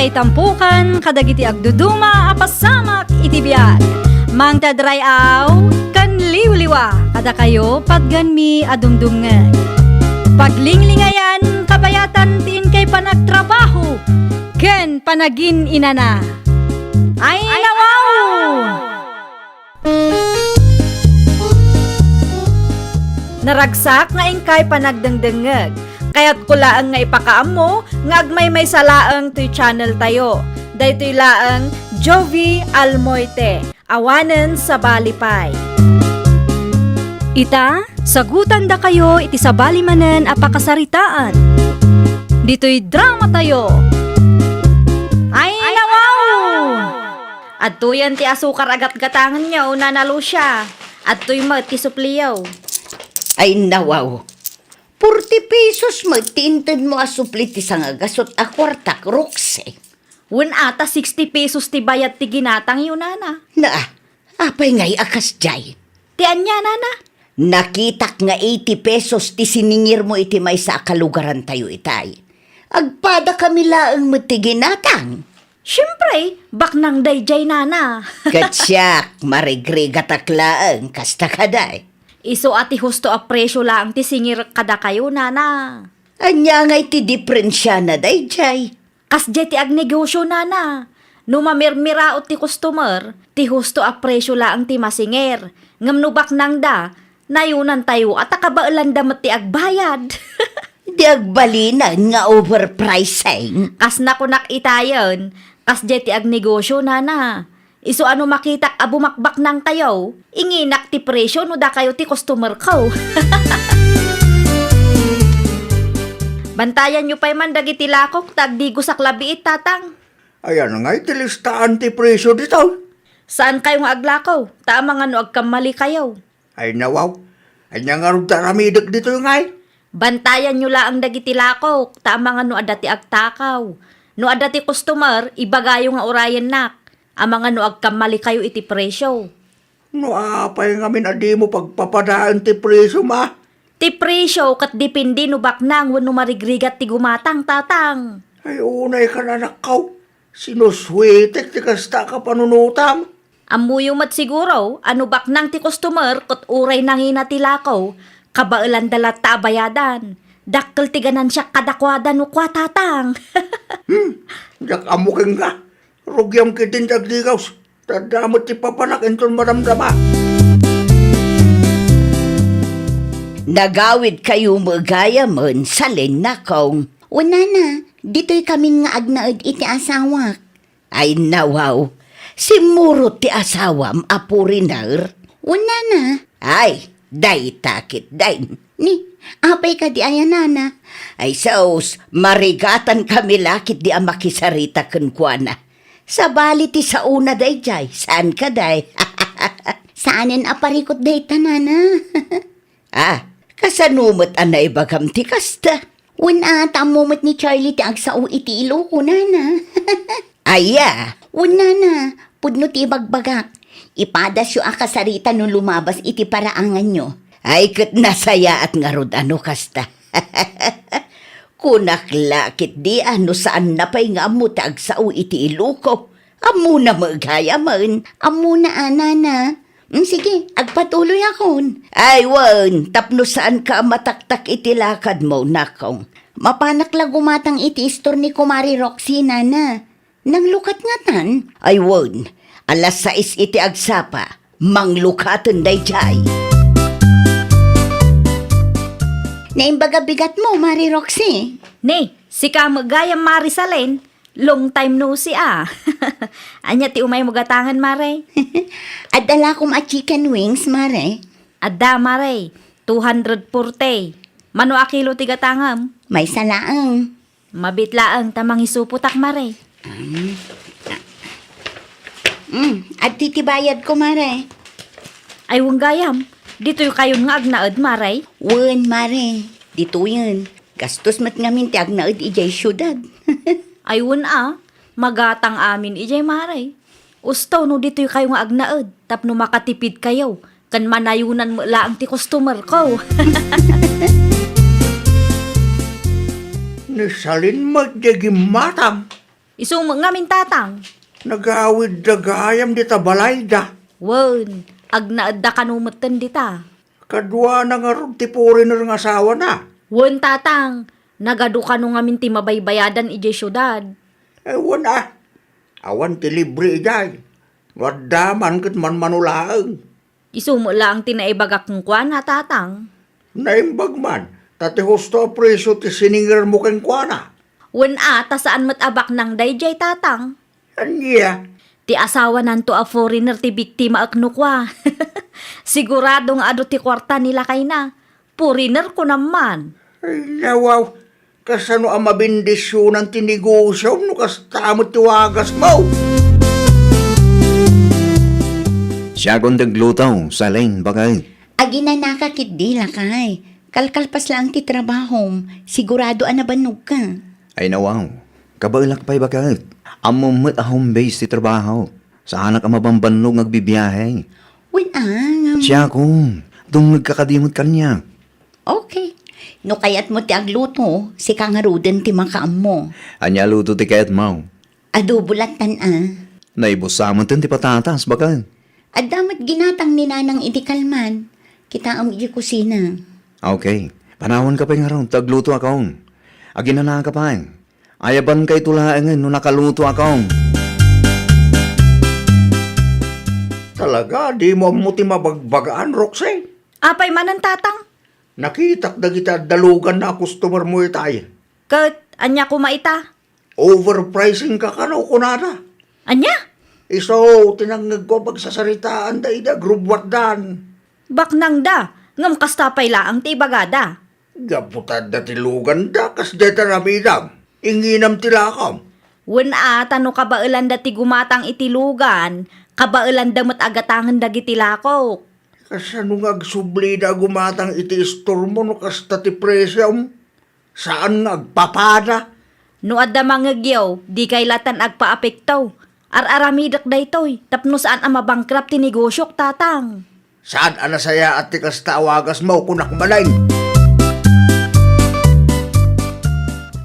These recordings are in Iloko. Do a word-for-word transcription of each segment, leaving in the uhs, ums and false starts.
Itampukan kadagiti agduduma a pasamak iti biag. Mangted ray-aw ken liwliwa kadakayo patgenmi a dumdumngeg. Paglinglingayan kabayatan ti inkay panagtrabaho ken panagin-inana. Ay, nawaw! Naragsak nga inkay panagdengdengngeg. Kayatko laeng nga ipakaammo nga agmaymaysa laeng toy channel tayo. Daytoy laeng Jovie Almoite, awanen sabali pay. Ita, sagutandakayo iti sabali manen a pakasaritaan. Ditoy drama tayo. Ay, nawaw! Adtoyen ti asukar a gatgatangenyo, Nana Lucia. Adtoy met ti supliyo. Ay, nawaw. Forty pesos met ti intedmo a supli ti sangagasut a kuartak, Roxy. Wen a, ta sixty pesos ti bayad ti ginatangyo, Nana. Na, apay ngay a kasdiay? Ti ania, Nana? Nakitak nga eighty pesos ti siningirmo iti maysa a kalugarantayo itay. Agpadakami laeng met ti ginatang. Siempre, baknang daydiay, Nana. Ket siak, marigrigatak laeng, kasta kadi. Isu a ti husto a presio laeng ti singirek kadakayo, Nana. Ania ngay ti diferensiana daydiay? Kasdiay ti agnegosio, Nana. No mamirmiraot ti customer, ti husto a presio laeng ti masingir. Ngem no baknangda, nayunantayo a ta kabaelanda met ti agbayad. Di agbalinen nga overpricing. Kas nakunak itayen, kasdiay ti agnegosio, Nana. Isu a no makitak a bumakbaknangtayo, inginak ti presio no dakayo ti customerko. Bantayanyo pay man dagiti lakok ta agdigosak labiit, Tatang. Ayan ngay ti listaan ti presio ditoy. Saankayo nga aglako, ta amangan no agkammalikayo. Ay, nawaw. Ania ngarud ti aramidek ditoy ngay? Bantayanyo laeng dagiti lakok, ta amangan no adda ti agtakaw. No adda ti customer, ibagayo nga urayennak. Amangan no agkammalikayo iti presio. No apay ngamin a dimo pagpapadaen ti presio, ma? Ti presio ket depende no baknang wenno marigrigat ti gumatang, Tatang. Ay, unay kan, anakko. Sinusuetek ti kasta a kapanunotam. Ammoyo met siguro a no baknang ti customer ket uray nangina ti lako, kabaelanda latta a bayadan. Dakkel ti ganansiak kadakuada no kua, Tatang. Hmm, diak ammo kenka. Rugiam ketdin ti agdigaws. Ta adda met ti papanak inton madamdama. Nagawidkayo met gayamen, salen, nakong. Wen, nana, ditoykamin nga agnaed iti asawak. Ay, nawaw. Simmurot ti asawam a foreigner? Wen, nana. Ay, dayta ketdin. Ni, apay kadi aya, nana? Ay, sus, marigatankami la ketdi a makisarita kenkuana. Sabali ti saona daydiay, saan kadi? Saanen a parikut dayta, nana. Ah, kasano met a naibagam ti kasta? Wen, a, ta ammo met ni Charlie ti agsao iti Iloco, nana. Aya? Wen, nana, pudno ti ibagbagak. Ipadasyo a kasarita no lumabas iti paraanganyo. Ay, ket nasayaat ngarud a no kasta. Kunak la ketdi a no saanna pay nga ammo ti agsao iti Iloco. Ammona met gayamen. Ammona a, nana. Mm, sige, agpatuloyakon. Ay, wen, tapno saanka a mataktak iti lakadmo, nakong. Mapanak la gumatang iti istor ni Kumare Roxy, nana. Nanglukat ngatan? Ay, wen, alas sais iti agsapa. Manglukaten daydiay. Naimbag a bigatmo, Mare Roxy. Ni, sika met gayam, Mare Salen. Long time no see, a. Ania ti umaymo gatangen, Mare? Adda lakom a chicken wings, Mare. Adda, Mare. Two hundred forty. Mano a kilo ti gatangem? Maysa laeng. Mabiit laeng ta mangisupotak, Mare. Mm. Mm, adtoy ti bayadko, Mare. Ay, wen gayam. Ditoykayon nga agnaed, Mare? Wen, Mare. Ditoyen. Gastos met ngamin ti agnaed idiay siudad. Ay, wen a, magatang amin idiay, Mare. Usto no ditoykayo nga agnaed, tapno makatipidkayo, ken manayonan met laeng ti customerko. Ni Salen met diay gimmatang. Isu met ngamin, Tatang. Nagawidda gayam dita balayda. Wen, agnaedda kano metten dita. Kaduana ngarud ti foreigner nga asawana? Wen, Tatang. Nagadu kano ngamin ti mabaybayadan idiay siudad. Eh, wen a. Awan ti libre idiay. No adda man ket manmano laeng. Isu met laeng ti naibagak kenkuana, Tatang. Naimbag man, ta ti husto a presio ti siningermo kenkuana. Wen a, ta saan met a baknang daydiay, Tatang. Ania? Ti asawananto a foreigner ti biktimaek no kua. Sigurado nga adu ti kuarta ni lakayna. Foreigner kunam man. Ay, nawaw. Kasano a mabendisionan ti negosiom no kasta met ti wagasmo? Siakon ti agluto, Salin, baket. Aginanaka ketdi, lakay. Kalkalpas laeng ti trabahom, sigurado a nabannogka. Ay, nawaw. Kabaelak pay, baket. Ammom met a home base ti trabaho. Saanak a mabambannog nga agbibiahe. Wen a, ngem. Siakon, dumngegka kadi met kaniak. Okay. No kayatmo ti agluto, sika ngaruden ti makaammo. Ania a luto ti kayatmo? Adobo lattan a. Naibussa metten ti patatas, baket. Adda met ginatang ni Nanang idi kalman. Kitaem idiay kusina. Okay. Panawanka pay ngarud ta aglutoakon. Aginanaka pay. Ayabanka ito laengen no nakalutoakon. Talaga, dimo ammo ti mabagbagaan, Roxy? Apay manen, Tatang? Nakitak dagiti adda luganna a customermo itay. Ket ania koma ita? Overpricing ka kano, kunada. Ania? Isu ti nangngegko a pagsasaritaanda idi agrubbuatdan. Baknangda, ngem kasta pay laeng ti ibagada. Gapu ta adda ti luganda, kasdiay ti aramidam. Inginam ti lakam. Wen a, ta no kabaelanda ti gumatang iti lugan, kabaelanda met a gatangen dagiti lakok. Kasano nga agsublida a gumatang iti istormo no kasta ti presiom? Saan nga agpapada? No adda mangngegyo, dikay lattan agpaapekto. Ar-aramidek daytoy tapno saan a mabankrupt ti negosiok, Tatang. Saan a nasayaat ti kasta a wagasmo, kunak manen.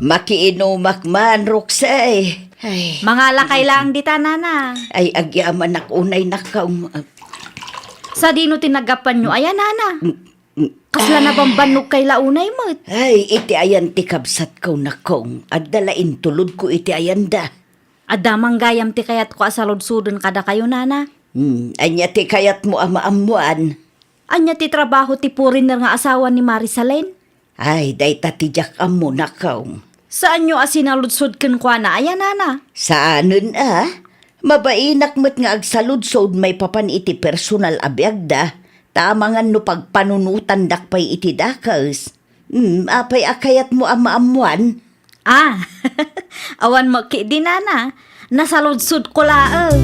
Makiinumak man, Roxy. Ay. Mangalakay laeng dita, Nana. Ay, agyamanak unay, nakkaw. Sadino ti naggapuanyo aya, Nana? Kasla nabambannogkay la unay met. Ay, iti ayan ti kabsatko, nakkaw. Adda la intulodko iti ayanda. Adda man gayam ti kayatko a saludsoden kadakayo, Nana. Hmm, ania ti kayatmo a maammoan? Ania ti trabaho ti foreigner nga asawa ni Marisalen? Ay, dayta ti diak ammo, nakkaw. Saanyo a sinaludsod kenkuana aya, Nana? Saanen a. Mabainak met nga agsaludsod maipapan iti personal a biagda, ta amangan no pagpanunotandak pay iti dakes. Hmm, apay a kayatmo a maammoan? Ah, awan met ketdi, Nana. Nasaludsodko laeng.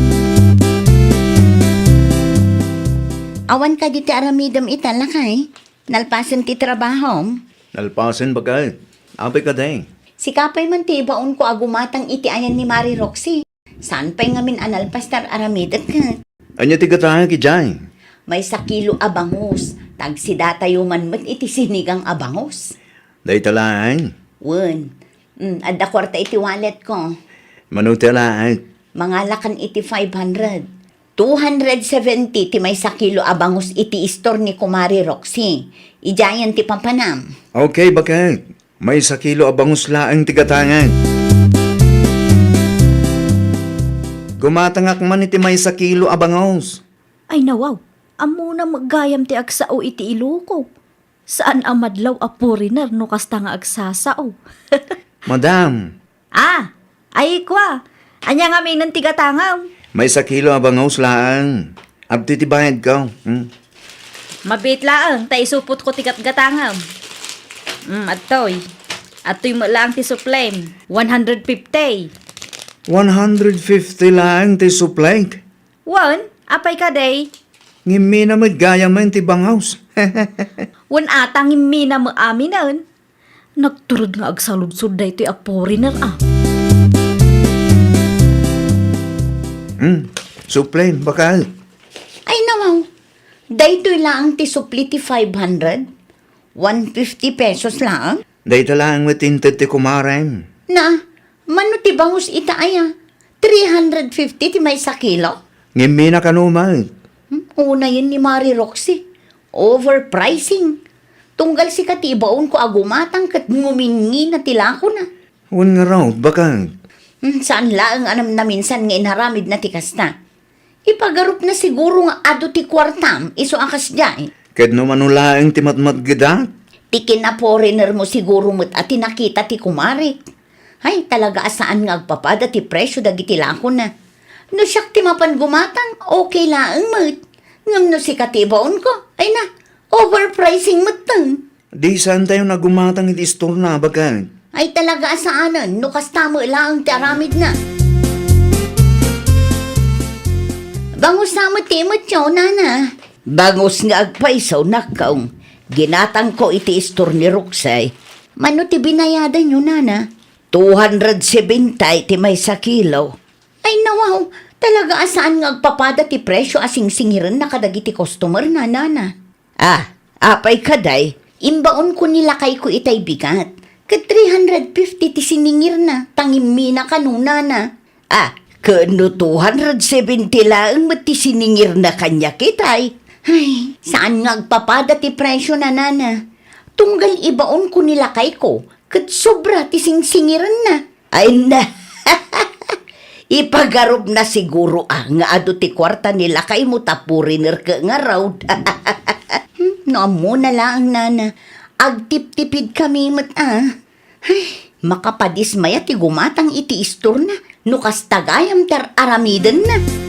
Awan kadi ti aramidem ita, lakay? Nalpasen ti trabahom? Nalpasen, baket. Apay kadi? Sika pay man ti ibaonko a gumatang iti ayan ni Mari Roxy. Saan pay ngamin a nalpas ti ar-aramidek ket? Ania ti gatangek idiay? Maysa kilo a bangus. Tagsidatayo man met iti sinigang a bangus. Dayta laeng? Wen. Mm, adda kuarta iti walletko. Mano ti alaek? Mangalakan iti five hundred. Two hundred seventy ti maysa kilo a bangus iti istor ni Kumare Roxy. Idiayen ti papanam. Okay, baket. Maysa kilo a bangus laeng ti gatangek. Gumatangak man iti maysa kilo a bangus. Ay, nawaw. Ammona met gayam ti agsao iti iloko. Saan a madlaw a foreigner no kasta nga agsasao. Madam. Ah, ay, kua. Ania ngaminen ti gatangam? Maysa kilo a bangus laeng. Adtoy ti bayadko. Hmm? Mabiit laeng, ta isupotko ti gatgatangam. Hmm, adtoy. Adtoy met laeng ti suplem. One hundred fifty. One hundred fifty laeng ti suplek? Wen, apay kadi? Ngimmina met gayam ti bangus. Wen, ata ngimmina met aminen. Nagturod nga agsaludsod daytoy a foreigner, ah. Hmm, suplem, baket. Ay, nawaw. Daytoy laeng ti supli ti five hundred? One fifty pesos laeng? Dayta laeng met inted ti kumarem. Na, Mano ti bangus ita aya? Three hundred fifty ti maysa kilo? Ngem mina kano met. Hmm, unayen ni Mari Roxy. Overpricing. Tunggal sika ti ibaonko a gumatang ket nguminngina ti lakona. Wen ngarud, baket. Hmm, saan laeng a namnaminsan nga inaramidna ti kasta. Ipagarupna siguro nga adu ti kuartam isu a kasdiay. Ket no mano laeng ti matmatgedak? Ti kina-foreigner mo siguro met a ti nakita ti kumarik. Hay, talaga a saan nga agpapada ti presyo dagiti lakona. No siak ti mapan gumatang, okay laeng met. Ngem no sika ti ibaonko, ay na, overpricing metten. Di saantayon a gumatang iti istorna, baket. Ay talaga a saanen, no kasta met laeng ti aramidna. Bangus sa met ti imetyo, nana. Bangus nga agpayso, nakkaw. Ginatangko iti istor ni Roxy. Mano ti binayadanyo, nana? Two hundred seventy ti maysa kilo. Ay, nawaw, talaga a saan nga agpapada ti presyo a singsingirenna kadagiti customer na, nana. Ah, apay kaday? Imbaonko ni lakayko itay bigat. Ket three hundred fifty ti siningirna, ta ngimmina kano, nana. Ah, ket no two hundred seventy laeng met ti siningirna kaniak itay. Ay, saan nga agpapada ti presyo na, nana. Tunggal ibaonko ni lakayko, ket sobra ti singsingirenna. Ay na, ipagarupna siguro a nga adu ti kuarta ni lakaymo ta foreigner ket ngarud. Hmm, no ammona laeng, nana, agtiptipid kami met a. Ay, makapadismaya ti gumatang iti istorna no kasta gayam ti ar-aramidenna.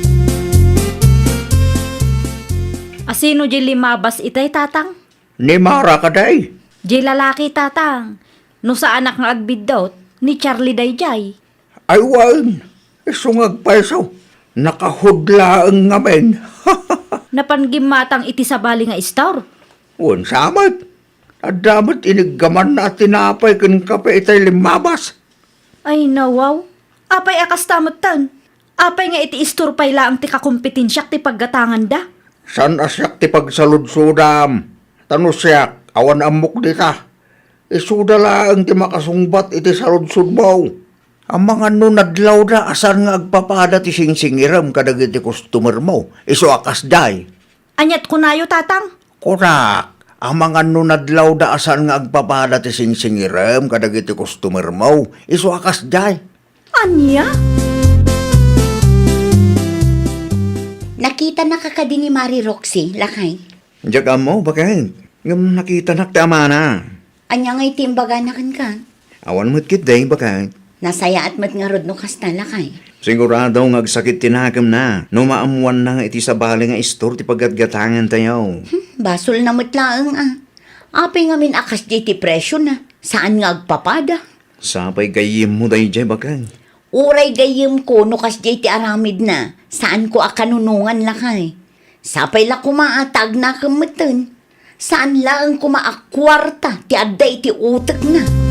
Asino di limabas itay, tatang? Ni Mara kaday? Di lalaki, tatang. No saanak nga agbiddut, ni Charlie daydiay. Ay wen, isu nga agpayso. Nakahudlaeng ngamin. Napan gimmatang iti sabali nga istor? Wen sa met. Adda met iniggamanna a tinapay ken kape itay limmabas. Ay, nawaw. Apay a kasta metten? Apay nga iti istor pay laeng ti kakompetensiak ti paggatanganda? Saan a siak ti pagsaludsodam? Ta no siak, awan ammok dita. Isuda laeng ti makasungbat iti saludsodmo. Amangan no nadlawda a saan nga agpapada ti singsingirem kadagiti customermo, isu a kasdiay. Aniat kunayo, tatang? Kunak, amangan no nadlawda a saan nga agpapada ti singsingirem kadagiti customermo, isu a kasdiay. Ania? Nakitanaka kadi ni Mari Roxy, lakay? Diak ammo, baket. Ngem nakitanak ti amana. Ania ngay ti imbagana kenka? Awan met ketdi, baket. Nasayaat met ngarud no kasta, lakay. Sigurado nga agsakit ti nakemna no maammoanna nga iti sabali nga istor ti paggatgatangantayo. Hmm, basolna met laeng a. Apay ngamin a kasdiay ti presiona? Saan nga agpapada? Sapay gayyemmo daydiay, baket. Uray gayyemko no kasdiay ti aramidna, saanko a kanunongan, lakay. Sapay la koma a ta agnakem metten. Saan laeng koma a kuarta ti adda iti utekna.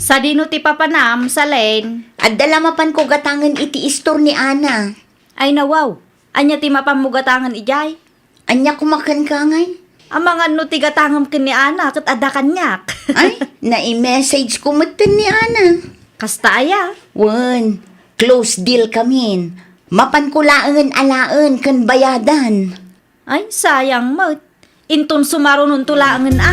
Sadino ti papanam, Salen? Adda la mapanko gatangen iti istor ni Ana. Ay, nawaw. Ania ti mapanmo gatangen idiay? Ania koma kenka ngay? Amangan no ti gatangem ken ni Ana ket adda kaniak. Ay, nai-message ko metten ni Ana. Kasta aya? Wen, close deal kamin. Mapanko laengen alaen ken bayadan. Ay, sayang met. Inton sumarunonto laengen a.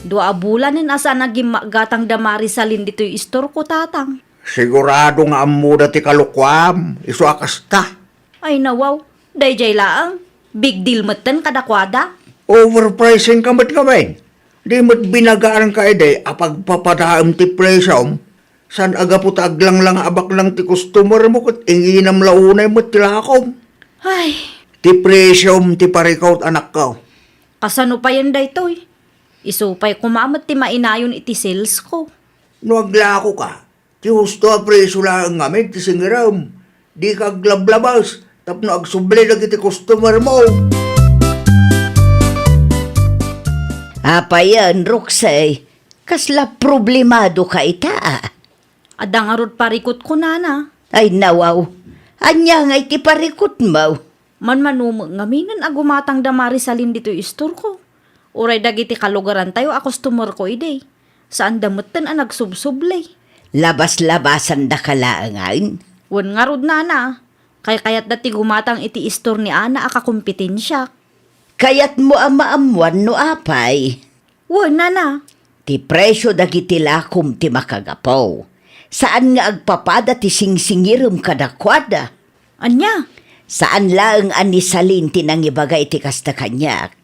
Dua a bulanen a saan a gimmagatang da Marisalin ditoy istorko, tatang. Sigurado nga ammoda ti kalokuam, isu a kasta. Ay, nawaw, daydiay laeng. Big deal metten kadakuada. Overpricing ka met ngamin. Di met binagaanka idi a pagpapadaem ti presiom. Saan a gapu ta aglanglanga a baknang ti customer mo ket inginam la unay met ti lakom. Ay. Ti presiom ti parikut, anakko. Kasano payen daytoy? Isu pay koma met ti mainayon iti sales ko. No aglako ka, ti husto a presio laeng ngamin ti singirem. Dika aglablabas tapno agsubli dagiti customer mo. Apayen, Roxy, kasla problemado ka ita? Adda ngarud parikutko, nana. Ay, nawaw. Ania ngay ti parikutmo? Manmano met ngaminen a gumatang da Marisalin ditoy istorko. Uray dagiti kalugarantayo a customerko idi. Saanda metten a nagsubsubli. Labas-labasandaka laengen? Wen ngarud, nana. Kaykayatda ti gumatang iti istor ni Ana a kakompetensiak. Kayatmo a maammuan no apay? Wen, nana. Ti presio dagiti lakom ti makagapu. Saan nga agpapada ti singsingirem kadakuada. Ania? Saan laeng a ni Salin ti nangibaga iti kasta kaniak.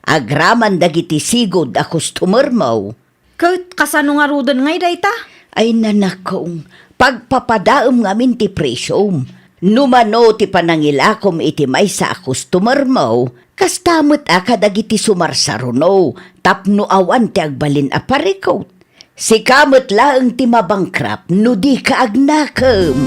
Agraman dagiti sigud a customermo. Ket kasano ngaruden ngay dayta? Ay, nanakong, pagpapadaem ngamin ti presiom. No mano ti panangilakom iti maysa a customermo, kasta met a kadagiti sumarsaruno tapno awan ti agbalin a parikut. Sika met laeng ti mabangkrap no dika agnakem.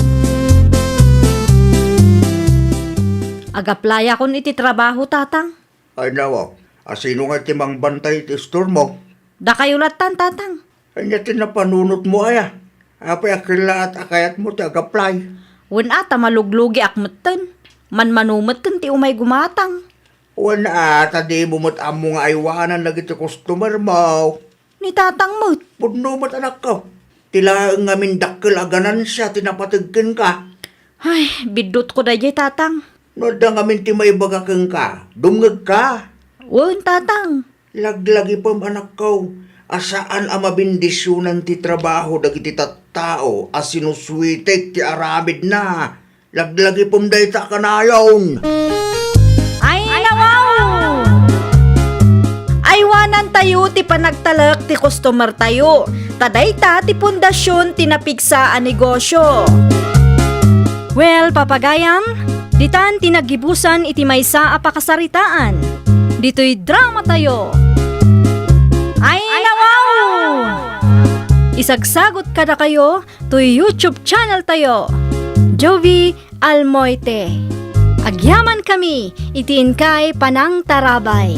Agaplayakon iti trabaho, Tatang. Ay, nawa, a sino nga ti mangbantay iti istormo? Dakayo lattan, Tatang. Ania ti napanunotmo aya? Apay a kellaat a kayatmo ti agaplay? Wen a, ta maluglugiak metten. Manmano metten ti umay gumatang. Wen a, ta dimo met ammo nga aywanan dagiti customermo. Ni Tatang met. Pudno met, anakko. Ti laeng ngamin dakkel a ganansia ti napateg kenka. Ay, biddutko daydiay, Tatang. No adda ngamin ti maibaga kenka, dumngegka. Wen, Tatang. Laglagipem, anakko, a saan a mabendisionan ti trabaho dagiti tattao a sinusuitek ti aramidna. Laglagipem dayta a kanayon. Ay, nawaw! Aywanantayo ti panagtalek ti customertayo, ta dayta ti pundasion ti napigsa a negosio. Well, papagayam, ditan ti naggibusan iti maysa a pakasaritaan. Ditoy dramatayo. Ay, nawaw! Isagsagot kadakayo toy YouTube channeltayo, Jovie Almoite. Agyamankami iti inkay panangtarabay.